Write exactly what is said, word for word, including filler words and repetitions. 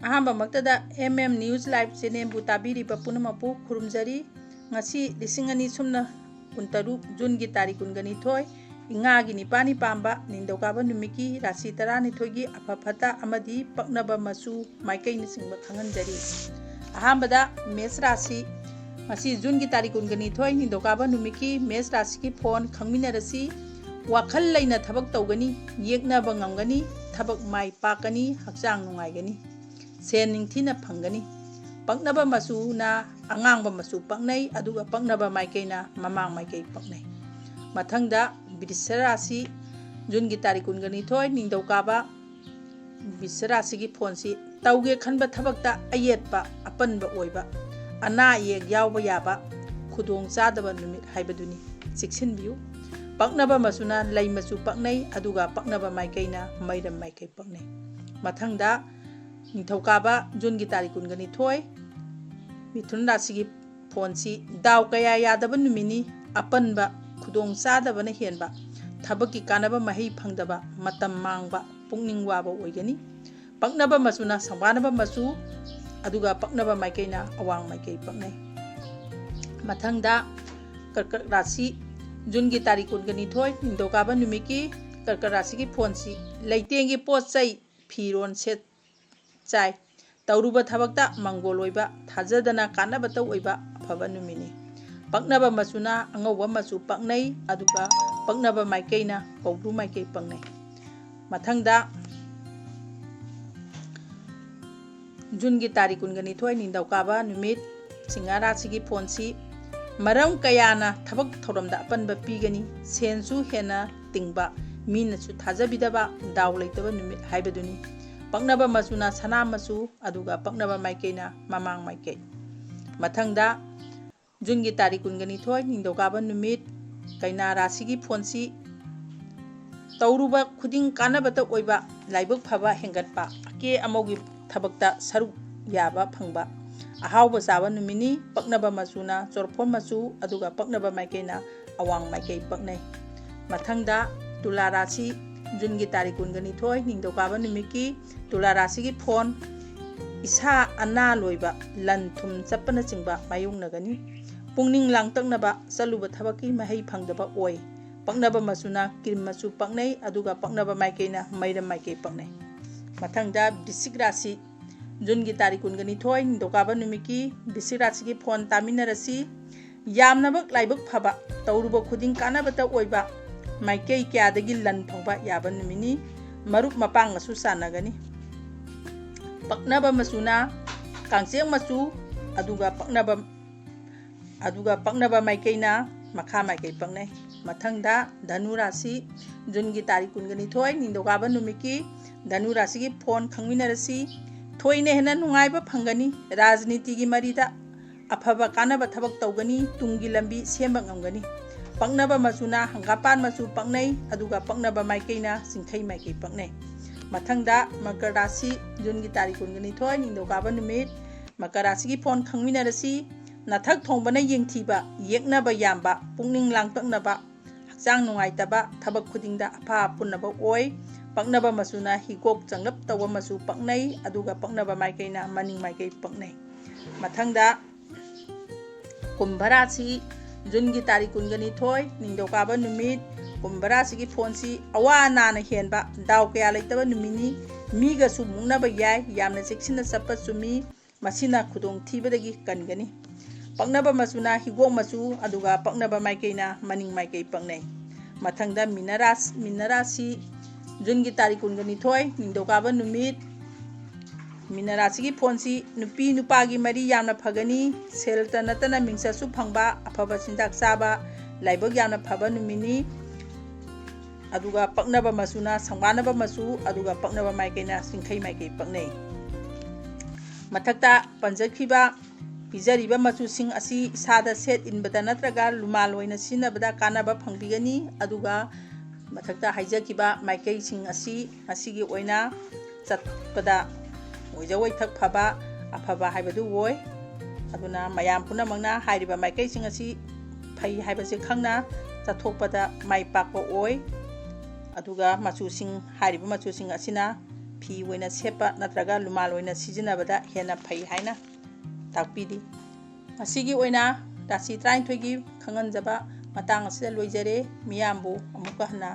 ꯑꯍꯥꯟꯕꯃꯛꯇꯗ M M News Live channelꯕꯨ ꯇꯥꯕꯤꯔꯤꯕ ꯄꯨꯝꯅꯃꯛꯄꯨ ꯈꯨꯔꯨꯝꯖꯔꯤ꯫ ꯉꯁꯤ ꯂꯤꯁꯤꯡ ꯑꯅꯤ ꯁꯨꯞꯅ ꯀꯨꯟꯇꯔꯨꯛ Juneꯒꯤ ꯇꯥꯔꯤꯛ ꯀꯨꯟꯒ ꯅꯤꯊꯣꯏ, ꯏꯉꯥꯒꯤ ꯅꯤꯄꯥꯜꯅꯤ ꯄꯥꯟꯕ ꯅꯤꯡꯊꯧꯀꯥꯕ ꯅꯨꯃꯤꯠꯀꯤ ꯔꯥꯁꯤ ꯇꯔꯥꯅꯤꯊꯣꯏꯒꯤ ꯑꯐ ꯐꯠꯇ ꯑꯃꯗꯤ ꯄꯛꯅꯕ ꯃꯆꯨ ꯃꯥꯏꯀꯩꯅꯆꯤꯡꯕ ꯈꯪꯍꯟꯖꯔꯤ꯫ ꯑꯍꯥꯟꯕꯗ ꯃꯦꯁ ꯔꯥꯁꯤ, ꯉꯁꯤ Juneꯒꯤ ꯇꯥꯔꯤꯛ ꯀꯨꯟꯒ ꯅꯤꯊꯣꯏ ꯅꯤꯡꯊꯧꯀꯥꯕ ꯅꯨꯃꯤꯠꯀꯤ ꯃꯦꯁ ꯔꯥꯁꯤꯒꯤ ꯐꯣꯟ ꯈꯪꯃꯤꯟꯅꯔꯁꯤ꯫ ꯋꯥꯈꯜ ꯂꯩꯅ ꯊꯕꯛ ꯇꯧꯒꯅꯤ, ꯌꯦꯛꯅꯕ ꯉꯝꯒꯅꯤ, ꯊꯕꯛ ꯃꯥꯏ ꯄꯥꯛꯀꯅꯤ, ꯍꯛꯆꯥꯡ ꯅꯨꯡꯉꯥꯏꯒꯅꯤ꯫ ꯁꯦꯟ ꯅꯤꯡꯊꯤꯅ ꯐꯪꯒꯅꯤ꯫ ꯄꯛꯅꯕ ꯃꯆꯨꯅ ꯑꯉꯥꯡꯕ ꯃꯆꯨ ꯄꯛꯅꯩ, ꯑꯗꯨꯒ ꯄꯛꯅꯕ ꯃꯥꯏꯀꯩꯅ ꯃꯃꯥꯡ ꯃꯥꯏꯀꯩ ꯄꯛꯅꯩ꯫ ꯃꯊꯪꯗ ꯕ꯭ꯔꯤꯁ ꯔꯥꯁꯤ, Juneꯒꯤ ꯇꯥꯔꯤꯛ ꯀꯨꯟꯒ ꯅꯤꯊꯣꯏ ꯅꯤꯡꯊꯧꯀꯥꯕ, ꯕ꯭ꯔꯤꯁ ꯔꯥꯁꯤꯒꯤ ꯐꯣꯟꯁꯤ ꯇꯧꯒꯦ ꯈꯟꯕ ꯊꯕꯛꯇ ꯑꯌꯦꯠꯄ ꯑꯄꯟꯕ ꯑꯣꯏꯕ, ꯑꯅꯥ ꯑꯌꯦꯛ ꯌꯥꯎꯕ ꯌꯥꯕ, ꯈꯨꯗꯣꯡ ꯆꯥꯗꯕ ꯅꯨꯃꯤꯠ ꯍꯥꯏꯕꯗꯨꯅꯤ꯫ ꯆꯦꯛꯁꯤꯟꯕꯤꯌꯨ꯫ ꯄꯛꯅꯕ ꯃꯆꯨꯅ ꯂꯩ ꯃꯆꯨ ꯄꯛꯅꯩ, ꯑꯗꯨꯒ ꯄꯛꯅꯕ ꯃꯥꯏꯀꯩꯅ ꯃꯩꯔꯝ ꯃꯥꯏꯀꯩ ꯄꯛꯅꯩ꯫ ꯃꯊꯪꯗ ꯅꯤꯡꯊꯧꯀꯥꯕ, Juneꯒꯤ ꯇꯥꯔꯤꯛ ꯀꯨꯟꯒ ꯅꯤꯊꯣꯏ, ꯃꯤꯊꯨꯟ ꯔꯥꯁꯤꯒꯤ ꯐꯣꯟꯁꯤ ꯗꯥꯎ ꯀꯌꯥ ꯌꯥꯗꯕ ꯅꯨꯃꯤꯠꯅꯤ꯫ ꯑꯄꯟꯕ, ꯈꯨꯗꯣꯡ ꯆꯥꯗꯕꯅ ꯍꯦꯟꯕ, ꯊꯕꯛꯀꯤ ꯀꯥꯟꯅꯕ ꯃꯍꯩ ꯐꯪꯗꯕ, ꯃꯇꯝ ꯃꯥꯡꯕ, ꯄꯨꯛꯅꯤꯡ ꯋꯥꯕ ꯑꯣꯏꯒꯅꯤ꯫ ꯄꯛꯅꯕ ꯃꯆꯨꯅ ꯁꯪꯕꯥꯅꯕ ꯃꯆꯨ, ꯑꯗꯨꯒ ꯄꯛꯅꯕ ꯃꯥꯏꯀꯩꯅ ꯑꯋꯥꯡ ꯃꯥꯏꯀꯩ ꯄꯛꯅꯩ꯫ ꯃꯊꯪꯗ ꯀꯔꯀꯠ ꯔꯥꯁꯤ, Juneꯒꯤ ꯇꯥꯔꯤꯛ ꯀꯨꯟꯒ ꯅꯤꯊꯣꯏ ꯅꯤꯡꯊꯧꯀꯥꯕ ꯅꯨꯃꯤꯠꯀꯤ ꯀꯔꯀꯠ ꯔꯥꯁꯤꯒꯤ ꯐꯣꯟꯁꯤ ꯂꯩꯇꯦꯡꯒꯤ ꯄꯣꯠ ꯆꯩ, ꯐꯤꯔꯣꯟ ꯁꯦꯠ ꯆꯥꯏ꯫ ꯇꯧꯔꯨꯕ ꯊꯕꯛꯇ ꯃꯪꯒꯣꯜ ꯑꯣꯏꯕ, ꯊꯥꯖꯗꯅ ꯀꯥꯟꯅꯕꯇ ꯑꯣꯏꯕ ꯑꯐꯕ ꯅꯨꯃꯤꯠꯅꯤ꯫ ꯄꯛꯅꯕ ꯃꯆꯨꯅ ꯑꯉꯧꯕ ꯃꯆꯨ ꯄꯛꯅꯩ, ꯑꯗꯨꯒ ꯄꯛꯅꯕ ꯃꯥꯏꯀꯩꯅ ꯀꯧꯕ꯭ꯔꯨ ꯃꯥꯏꯀꯩ ꯄꯛꯅꯩ꯫ ꯃꯊꯪꯗ Juneꯒꯤ ꯇꯥꯔꯤꯛ ꯀꯨꯟꯒ ꯅꯤꯊꯣꯏ ꯅꯤꯡꯊꯧꯀꯥꯕ ꯅꯨꯃꯤꯠ, ꯁꯤꯡꯍ ꯔꯥꯁꯤꯒꯤ ꯐꯣꯟꯁꯤ ꯃꯔꯝ ꯀꯌꯥꯅ ꯊꯕꯛ ꯊꯧꯔꯝꯗ ꯑꯄꯟꯕ ꯄꯤꯒꯅꯤ꯫ ꯁꯦꯟꯁꯨ ꯍꯦꯟꯅ ꯇꯤꯡꯕ, ꯃꯤꯅꯁꯨ ꯊꯥꯖꯕꯤꯗꯕ, ꯗꯥꯎ ꯂꯩꯇꯕ ꯅꯨꯃꯤꯠ ꯍꯥꯏꯕꯗꯨꯅꯤ꯫ ꯄꯛꯅꯕ ꯃꯆꯨꯅ ꯁꯅꯥ ꯃꯆꯨ, ꯑꯗꯨꯒ ꯄꯛꯅꯕ ꯃꯥꯏꯀꯩꯅ ꯃꯃꯥꯡ ꯃꯥꯏꯀꯩ꯫ ꯃꯊꯪꯗ Juneꯒꯤ ꯇꯥꯔꯤꯛ ꯀꯨꯟꯒ ꯅꯤꯊꯣꯏ ꯅꯤꯡꯊꯧꯀꯥꯕ ꯅꯨꯃꯤꯠ, ꯀꯩꯅꯥ ꯔꯥꯁꯤꯒꯤ ꯐꯣꯟꯁꯤ ꯇꯧꯔꯨꯕ ꯈꯨꯗꯤꯡ ꯀꯥꯟꯅꯕꯇ ꯑꯣꯏꯕ, ꯂꯥꯏꯕꯛ ꯐꯕ ꯍꯦꯟꯒꯠꯄ, ꯑꯀꯦ ꯑꯃꯧꯒꯤ ꯊꯕꯛꯇ ꯁꯔꯨꯛ ꯌꯥꯕ ꯐꯪꯕ, ꯑꯍꯥꯎꯕ ꯆꯥꯕ ꯅꯨꯃꯤꯠꯅꯤ꯫ ꯄꯛꯅꯕ ꯃꯆꯨꯅ ꯆꯣꯔꯐꯣꯟ ꯃꯆꯨ, ꯑꯗꯨꯒ ꯄꯛꯅꯕ ꯃꯥꯏꯀꯩꯅ ꯑꯋꯥꯡ ꯃꯥꯏꯀꯩ ꯄꯛꯅꯩ꯫ ꯃꯊꯪꯗ ꯇꯨꯂꯥ ꯔꯥꯁꯤ, Juneꯒꯤ ꯇꯥꯔꯤꯛ ꯀꯨꯟꯒ ꯅꯤꯊꯣꯏ ꯅꯤꯡꯊꯧꯀꯥꯕ ꯅꯨꯃꯤꯠꯀꯤ ꯇꯨꯂꯥ ꯔꯥꯁꯤꯒꯤ ꯐꯣꯟ ꯏꯁꯥ ꯑꯅꯥ ꯂꯣꯏꯕ, ꯂꯟ ꯊꯨꯝ ꯆꯠꯄꯅꯆꯤꯡꯕ ꯃꯥꯌꯣꯛꯅꯒꯅꯤ꯫ ꯄꯨꯛꯅꯤꯡ ꯂꯥꯡꯇꯛꯅꯕ, ꯆꯠꯂꯨꯕ ꯊꯕꯛꯀꯤ ꯃꯍꯩ ꯐꯪꯗꯕ ꯑꯣꯏ꯫ ꯄꯛꯅꯕ ꯃꯆꯨꯅ ꯀ꯭ꯔꯤꯝ ꯃꯆꯨ ꯄꯛꯅꯩ, ꯑꯗꯨꯒ ꯄꯛꯅꯕ ꯃꯥꯏꯀꯩꯅ ꯃꯩꯔꯝ ꯃꯥꯏꯀꯩ ꯄꯛꯅꯩ꯫ ꯃꯊꯪꯗ ꯕꯤꯁꯤꯛ ꯔꯥꯁꯤ, ꯖꯨꯟꯒꯤ ꯇꯥꯔꯤꯛ ꯀꯨꯟꯒ ꯅꯤꯊꯣꯏ, ꯅꯤꯡꯊꯧꯀꯥꯕ ꯅꯨꯃꯤꯠꯀꯤ ꯕꯤꯁꯤꯛ ꯔꯥꯁꯤꯒꯤ ꯐꯣꯟ ꯇꯥꯃꯤꯟꯅꯔꯁꯤ꯫ ꯌꯥꯝꯅꯃꯛ ꯂꯥꯏꯕꯛ ꯐꯕ, ꯇꯧꯔꯨꯕ ꯈꯨꯗꯤꯡ ꯀꯥꯟꯅꯕꯇ ꯑꯣꯏꯕ, ꯃꯥꯏꯀꯩ ꯀꯌꯥꯗꯒꯤ ꯂꯟ ꯐꯪꯕ ꯌꯥꯕ ꯅꯨꯃꯤꯠꯅꯤ꯫ ꯃꯔꯨꯞ ꯃꯄꯥꯡꯒꯁꯨ ꯆꯥꯟꯅꯒꯅꯤ꯫ ꯄꯛꯅꯕ ꯃꯆꯨꯅ ꯀꯥꯡꯆꯦꯛ ꯃꯆꯨ, ꯑꯗꯨꯒ ꯄꯛꯅꯕ, ꯑꯗꯨꯒ ꯄꯛꯅꯕ ꯃꯥꯏꯀꯩꯅ ꯃꯈꯥ ꯃꯥꯏꯀꯩ ꯄꯛꯅꯩ꯫ ꯃꯊꯪꯗ ꯙꯅꯨ ꯔꯥꯁꯤ, ꯖꯨꯟꯒꯤ ꯇꯥꯔꯤꯛ ꯀꯨꯟꯒ ꯅꯤꯊꯣꯏ, ꯅꯤꯡꯊꯧꯀꯥꯕ ꯅꯨꯃꯤꯠꯀꯤ ꯙꯅꯨ ꯔꯥꯁꯤꯒꯤ ꯐꯣꯟ ꯈꯪꯃꯤꯟꯅꯔꯁꯤ꯫ ꯊꯣꯏꯅ ꯍꯦꯟꯅ ꯅꯨꯡꯉꯥꯏꯕ ꯐꯪꯒꯅꯤ꯫ ꯔꯥꯖꯅꯤꯇꯤꯒꯤ ꯃꯔꯤꯗ ꯑꯐꯕ ꯀꯥꯟꯅꯕ ꯊꯕꯛ ꯇꯧꯒꯅꯤ꯫ ꯇꯨꯡꯒꯤ ꯂꯝꯕꯤ ꯁꯦꯝꯕ ꯉꯝꯒꯅꯤ꯫ ꯄꯛꯅꯕ ꯃꯆꯨꯅ ꯍꯪꯒꯥꯄꯥꯟ ꯃꯆꯨ ꯄꯛꯅꯩ, ꯑꯗꯨꯒ ꯄꯛꯅꯕ ꯃꯥꯏꯀꯩꯅ ꯆꯤꯡꯈꯩ ꯃꯥꯏꯀꯩ ꯄꯛꯅꯩ꯫ ꯃꯊꯪꯗ ꯃꯀꯔ ꯔꯥꯁꯤ, ꯖꯨꯟꯒꯤ ꯇꯥꯔꯤꯛ ꯀꯨꯟꯒ ꯅꯤꯊꯣꯏ, ꯅꯤꯡꯊꯧꯀꯥꯕ ꯅꯨꯃꯤꯠ꯫ ꯃꯀꯔ ꯔꯥꯁꯤꯒꯤ ꯐꯣꯟ ꯈꯪꯃꯤꯟꯅꯔꯁꯤ꯫ ꯅꯊꯛ ꯊꯣꯡꯕꯅ ꯌꯦꯡꯊꯤꯕ, ꯌꯦꯛꯅꯕ ꯌꯥꯝꯕ, ꯄꯨꯛꯅꯤꯡ ꯂꯥꯡꯇꯛꯅꯕ, ꯍꯛꯆꯥꯡ ꯅꯨꯡꯉꯥꯏꯇꯕ, ꯊꯕꯛ ꯈꯨꯗꯤꯡꯗ ꯑꯐꯥ ꯑꯄꯨꯟꯅꯕ ꯑꯣꯏ꯫ ꯄꯛꯅꯕ ꯃꯆꯨꯅ ꯍꯤꯒꯣꯛ ꯆꯪꯂꯞ ꯇꯧꯕ ꯃꯆꯨ ꯄꯛꯅꯩ, ꯑꯗꯨꯒ ꯄꯛꯅꯕ ꯃꯥꯏꯀꯩꯅ ꯃꯅꯤꯡ ꯃꯥꯏꯀꯩ ꯄꯛꯅꯩ꯫ ꯃꯊꯪꯗ ꯀꯨꯝꯚ ꯔꯥꯁꯤ, ꯖꯨꯟꯒꯤ ꯇꯥꯔꯤꯛ ꯀꯨꯟꯒ ꯅꯤꯊꯣꯏ, ꯅꯤꯡꯊꯧꯀꯥꯕ ꯅꯨꯃꯤꯠ꯫ ꯀꯨꯝꯚ ꯔꯥꯁꯤꯒꯤ ꯐꯣꯟꯁꯤ ꯑꯋꯥ ꯑꯅꯥꯅ ꯍꯦꯟꯕ, ꯗꯥꯎ ꯀꯌꯥ ꯂꯩꯇꯕ ꯅꯨꯃꯤꯠꯅꯤ꯫ ꯃꯤꯒꯁꯨ ꯃꯨꯛꯅꯕ ꯌꯥꯏ꯫ ꯌꯥꯝꯅ ꯆꯦꯛꯁꯤꯟꯅ ꯆꯠꯄ ꯆꯨꯝꯃꯤ꯫ ꯃꯁꯤꯅ ꯈꯨꯗꯣꯡꯊꯤꯕꯗꯒꯤ ꯀꯟꯒꯅꯤ꯫ ꯄꯛꯅꯕ ꯃꯆꯨꯅ ꯍꯤꯒꯣꯛ ꯃꯆꯨ, ꯑꯗꯨꯒ ꯄꯛꯅꯕ ꯃꯥꯏꯀꯩꯅ ꯃꯅꯤꯡ ꯃꯥꯏꯀꯩ ꯄꯛꯅꯩ꯫ ꯃꯊꯪꯗ ꯃꯤꯅ ꯔꯥꯁ-, ꯃꯤꯅ ꯔꯥꯁꯤ, ꯖꯨꯟꯒꯤ ꯇꯥꯔꯤꯛ ꯀꯨꯟꯒ ꯅꯤꯊꯣꯏ, ꯅꯤꯡꯊꯧꯀꯥꯕ ꯅꯨꯃꯤꯠ꯫ ꯃꯤꯅ ꯔꯥꯁꯤꯒꯤ ꯐꯣꯟꯁꯤ ꯅꯨꯄꯤ ꯅꯨꯄꯥꯒꯤ ꯃꯔꯤ ꯌꯥꯝꯅ ꯐꯒꯅꯤ꯫ ꯁꯦꯜꯇ ꯅꯠꯇꯅ ꯃꯤꯡꯆꯠꯁꯨ ꯐꯪꯕ, ꯑꯐꯕ ꯆꯤꯟꯖꯥꯛ ꯆꯥꯕ, ꯂꯥꯏꯕꯛ ꯌꯥꯝꯅ ꯐꯕ ꯅꯨꯃꯤꯠꯅꯤ꯫ ꯑꯗꯨꯒ ꯄꯛꯅꯕ ꯃꯆꯨꯅ ꯁꯪꯕꯥꯅꯕ ꯃꯆꯨ, ꯑꯗꯨꯒ ꯄꯛꯅꯕ ꯃꯥꯏꯀꯩꯅ ꯆꯤꯡꯈꯩ ꯃꯥꯏꯀꯩ ꯄꯛꯅꯩ꯫ ꯃꯊꯛꯇ ꯄꯟꯖꯈꯤꯕ, ꯄꯤꯖꯔꯤꯕ ꯃꯆꯨꯁꯤꯡ ꯑꯁꯤ ꯏꯁꯥꯗ ꯁꯦꯠ ꯏꯟꯕꯗ ꯅꯠꯇ꯭ꯔꯒ ꯂꯨꯃꯥꯜ ꯑꯣꯏꯅ ꯁꯤꯖꯤꯟꯅꯕꯗ ꯀꯥꯟꯅꯕ ꯐꯪꯕꯤꯒꯅꯤ꯫ ꯑꯗꯨꯒ ꯃꯊꯛꯇ ꯍꯥꯏꯖꯈꯤꯕ ꯃꯥꯏꯀꯩꯁꯤꯡ ꯑꯁꯤ ꯉꯁꯤꯒꯤ ꯑꯣꯏꯅ ꯆꯠꯄꯗ ꯑꯣꯏꯖ ꯑꯣꯏꯊꯛ ꯐꯕ, ꯑꯐꯕ ꯍꯥꯏꯕꯗꯨ ꯑꯣꯏ꯫ ꯑꯗꯨꯅ ꯃꯌꯥꯝ ꯄꯨꯝꯅꯃꯛꯅ ꯍꯥꯏꯔꯤꯕ ꯃꯥꯏꯀꯩꯁꯤꯡ ꯑꯁꯤ ꯐꯩ ꯍꯥꯏꯕꯁꯦ ꯈꯪꯅ ꯆꯠꯊꯣꯛꯄꯗ ꯃꯥꯏ ꯄꯥꯛꯄ ꯑꯣꯏ꯫ ꯑꯗꯨꯒ ꯃꯆꯨꯁꯤꯡ, ꯍꯥꯏꯔꯤꯕ ꯃꯆꯨꯁꯤꯡ ꯑꯁꯤꯅ ꯐꯤ ꯑꯣꯏꯅ ꯁꯦꯠꯄ ꯅꯠꯇ꯭ꯔꯒ ꯂꯨꯃꯥꯜ ꯑꯣꯏꯅ ꯁꯤꯖꯤꯟꯅꯕꯗ ꯍꯦꯟꯅ ꯐꯩ ꯍꯥꯏꯅ ꯇꯥꯛꯄꯤꯔꯤ꯫ ꯉꯁꯤꯒꯤ ꯑꯣꯏꯅ ꯔꯥꯁꯤ ꯇꯔꯥꯅꯤꯊꯣꯏꯒꯤ ꯈꯪꯍꯟꯖꯕ ꯃꯇꯥꯡ ꯑꯁꯤꯗ ꯂꯣꯏꯖꯔꯦ꯫ ꯃꯤꯌꯥꯝꯕꯨ ꯑꯃꯨꯛꯀ ꯍꯟꯅ